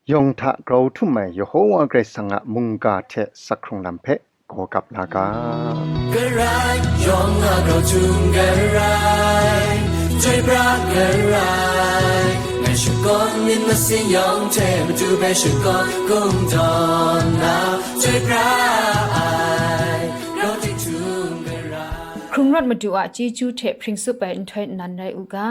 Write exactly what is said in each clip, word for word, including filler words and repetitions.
Yawng hta grau htum ai Yehova Karai Kasang a mungga hte asak hkrung lam hpe gaw gap la ga. Karai, yawng a grau htum karai, chyoi pra karai, ngai shakawn myit masin yawng hte matu hpe shakawn kungdawn na, chyoi pra ai, grau htum karai. Hkrung rawt Madu a chyeju hte hpring tsup ai nhtoi nnan rai u ga.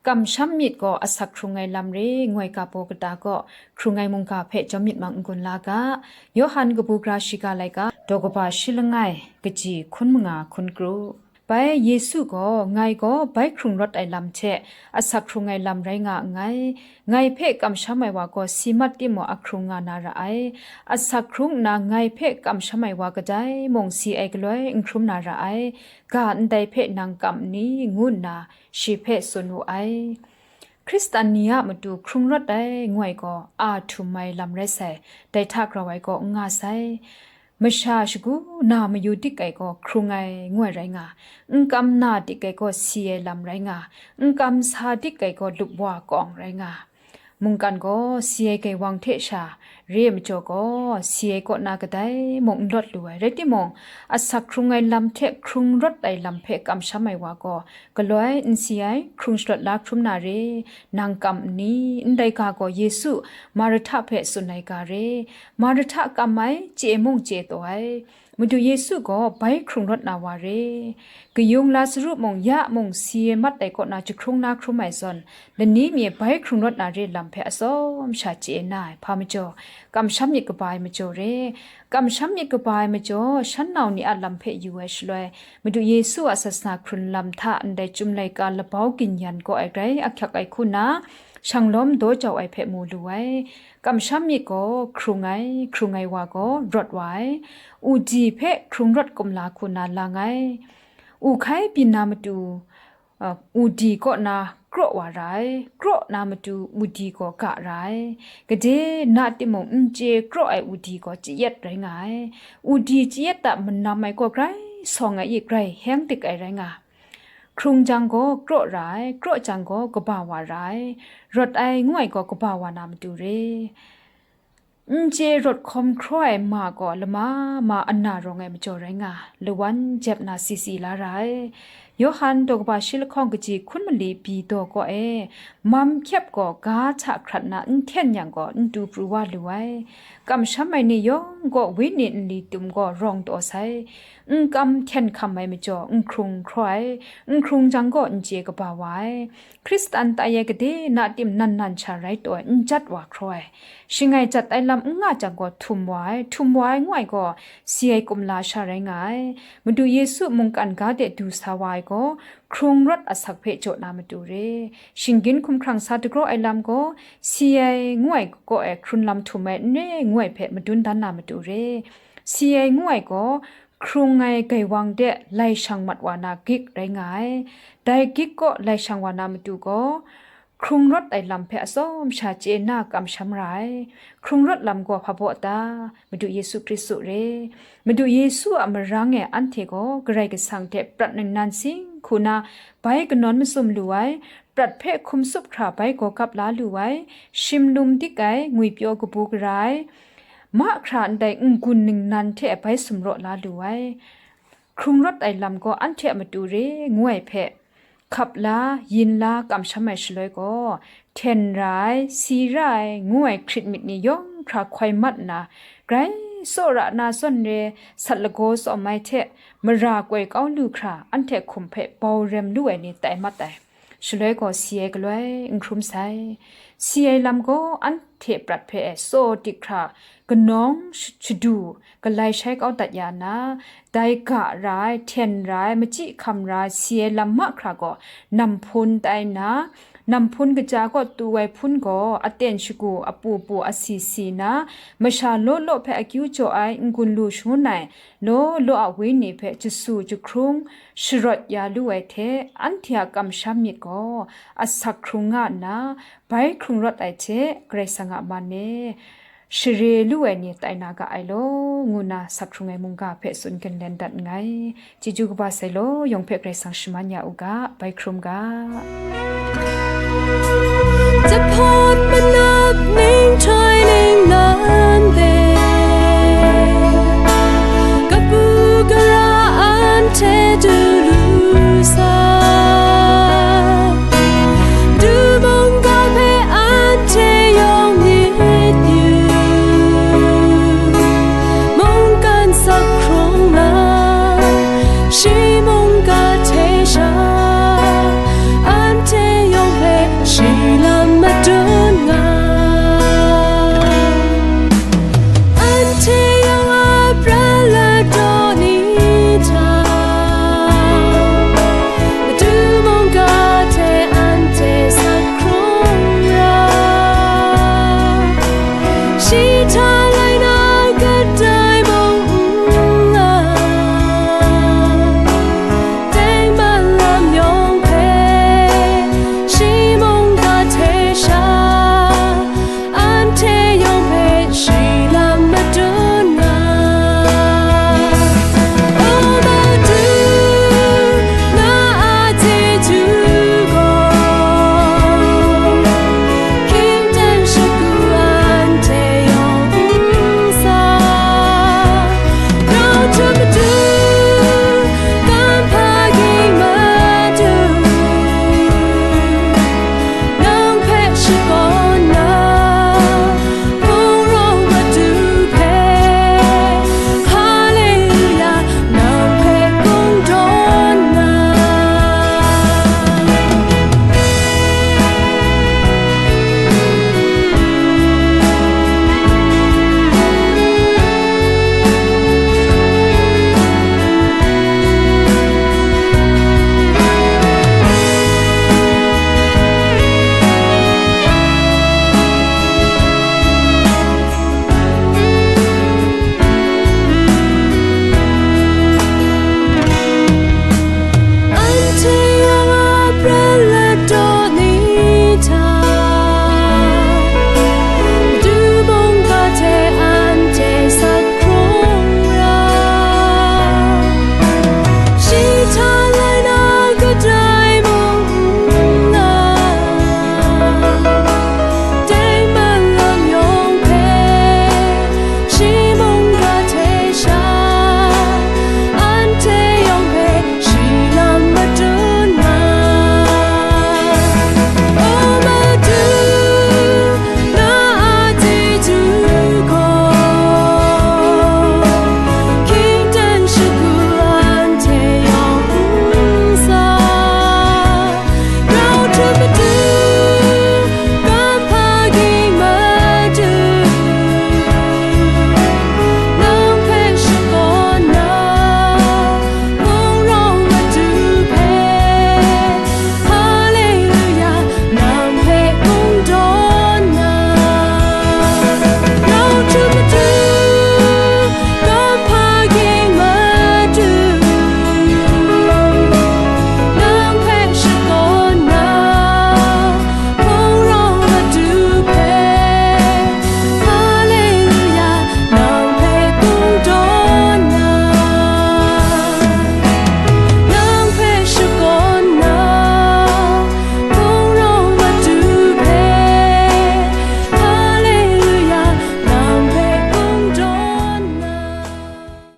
Kamsham myit gaw asak hkrung ai lam re, ngoi ga baw kata gaw hkrung ai mungga hpe jawm myit mang n-gun la ga. Yawhan kabu gara shiga laika, daw kaba shi langai, kaji hkun manga hkun kru. Bai Yesu gaw, "Ngai gaw bai hkrung rawt ai lam hte asak hkrung ai lam rai nga nngai. Ngai hpe kamsham ai wa gaw si mat timung ahkrung nga na ra ai. Asak hkrung nna ngai hpe kamsham ai wa kadai mung si ai galoi n hkrum na ra ai. Ga ndai hpe nang kam n ni?" ngu nna shi hpe tsun wu ai. Hkristan ni a matu hkrung rawt ai ngoi gaw a htum ai lam rai sai, dai hta grau ai gaw n nga sai. Masha shagu na mayu dik ai gaw hkrung ai ngoi rai nga, n kam na dik ai gaw si ai lam rai nga, n kam sa dik ai gaw lup wa kawng rai nga. Mungkan gaw si ai gaiwang hte sha re ai majaw gaw, si ai kaw na kadai mung n lawt lu ai. Rai timung, asak hkrung ai lam hte hkrung rawt ai lam hpe kamsham ai wa gaw, galoi n si ai, hkrung shalawt la hkrum na re, nang kam n ni? Ndai ga gaw Yesu Marhta hpe tsun ai ga re. Marhta kam ai, chye mung chye taw ai. Madu Yesu gaw bai hkrung rawt na wa re. Kayung Lazaru mung ya mung si ai mat ai kaw na jahkrung na hkrum ai zawn, lani mi bai hkrung rawt na re lam hpe atsawm sha chye na ai, hpa majaw, kamsham myit kaba ai majaw re. Kamsham myit kaba ai majaw, shan nau ni a lam hpe yu ai shaloi, Madu Yesu a sasana hkrun lam hta ndai Chyum laika labau ginyan gaw ai grai ahkyak ai hku na, shanglawm daw jau ai hpe mu lu ai. Kamsham myit gaw hkrung ai, hkrung ai wa gaw rawt wa ai, udi hpe hkrung rawt kumla hku na lang ai. U hkai byin na matu, a, udi kaw na kraw wa ra ai, kraw na matu udi gaw ga ra ai. Gade na timung n chye kraw ai udi gaw chayet rai nga ai. Udi chayet a manam ai gaw grai sawng ai i, grai heng dik ai rai nga. Hkrung jang gaw kraw ra ai, kraw jang gaw kaba wa ra ai, rawt ai ngu ai gaw kaba wa na matu re. N chye rawt hkawm hkraw ai ma gaw lama ma ana rawng ai majaw rai nga, lawan jep na si si la ra ai. Yawhan daw kaba shi lahkawng kaji hkun mali bi daw kaw e, mam hkyep gaw ga hta hkrat na n hten yang gaw n tu pru wa lu ai. Kamsham ai ni yawng gaw wenyi nli tum gaw rawng taw sai. N kam hten hkam ai majaw n hkrung hkraw ai, n hkrung jang gaw n chye kaba wa ai. Hkristan tai ai gade na tim nan nan sha rai taw ai, n jat wa hkraw ai. Shing ai jat ai lam n nga jang gaw htum wa ai, htum wa ai ngu ai gaw si ai kumla sha rai nga ai. Madu Yesu mungkan ga de du sa wa ai gaw, hkrung rawt asak hpe jaw na matu re. Shinggyim hkumhkrang sa dagraw ai lam gaw, si ai ngu ai kaw e hkrun lam htum ai n re ngu ai hpe madun dan na matu re. Si ai ngu ai gaw, hkrung ai gaiwang de lai shang mat wa na gik rai nga ai. Dai gik kaw lai shang wa na matu gaw, hkrung rawt ai lam hpe atsawm sha chye na kamsham ra ai. Hkrung rawt lam gaw hpa baw ta? Madu Yesu Hkristu re. Madu Yesu a marang e anhte gaw Karai Kasang hte prat ningnan sing hku na bai kanawn masum lu ai, prat hpe hkum tsup hkra bai gaw gap la lu ai, shim lum dik ai, ngwipyaw kabu gara ai, mahkra ndai n-gun ningnan hte bai sumraw la lu ai. Hkrung rawt ai lam gaw anhte a matu re ngu ai hpe, hkap la, yin la, kamsham ai shaloi gaw, hten ra ai, si ra ai, ngu ai hkrit myit ni yawng hkra hkoi mat nna, grai tsawra na zawn re, sat lagaw tsawm ai hte, mara koi kau lu hkra, anhte hkum hpe bau rem lu ai ni tai mat ai. Shaloi gaw si ai galoi n hkrum sai. Si ai lam gaw anhte prat hpe tsaw dik hkra, kanawng sh-, shadu, galai shai kau dat ya na, dai ga ra ai, hten ra ai, machyi hkam ra ai, si ai lam mahkra gaw, nam hpun tai nna, nam hpun kaja kaw tu ai hpun gaw, aten shagu, apu pu, asi si na, masha law law hpe akyu jaw ai, n-gun lu shangun ai, law law a wenyi hpe jasu jahkrung sharawt ya lu ai hte, anhte a kamsham myit gaw asak hkrung nga nna, bai hkrung rawt ai hte Karai Kasang a man e share lu ai ni tai na ga ai law, ngu na sak hkrung ai mungga hpe tsun ginlen dat nngai. Chyeju kaba sai law, yawng hpe Karai Kasang shaman ya u ga, bai hkrum ga. Jahpawt manap ni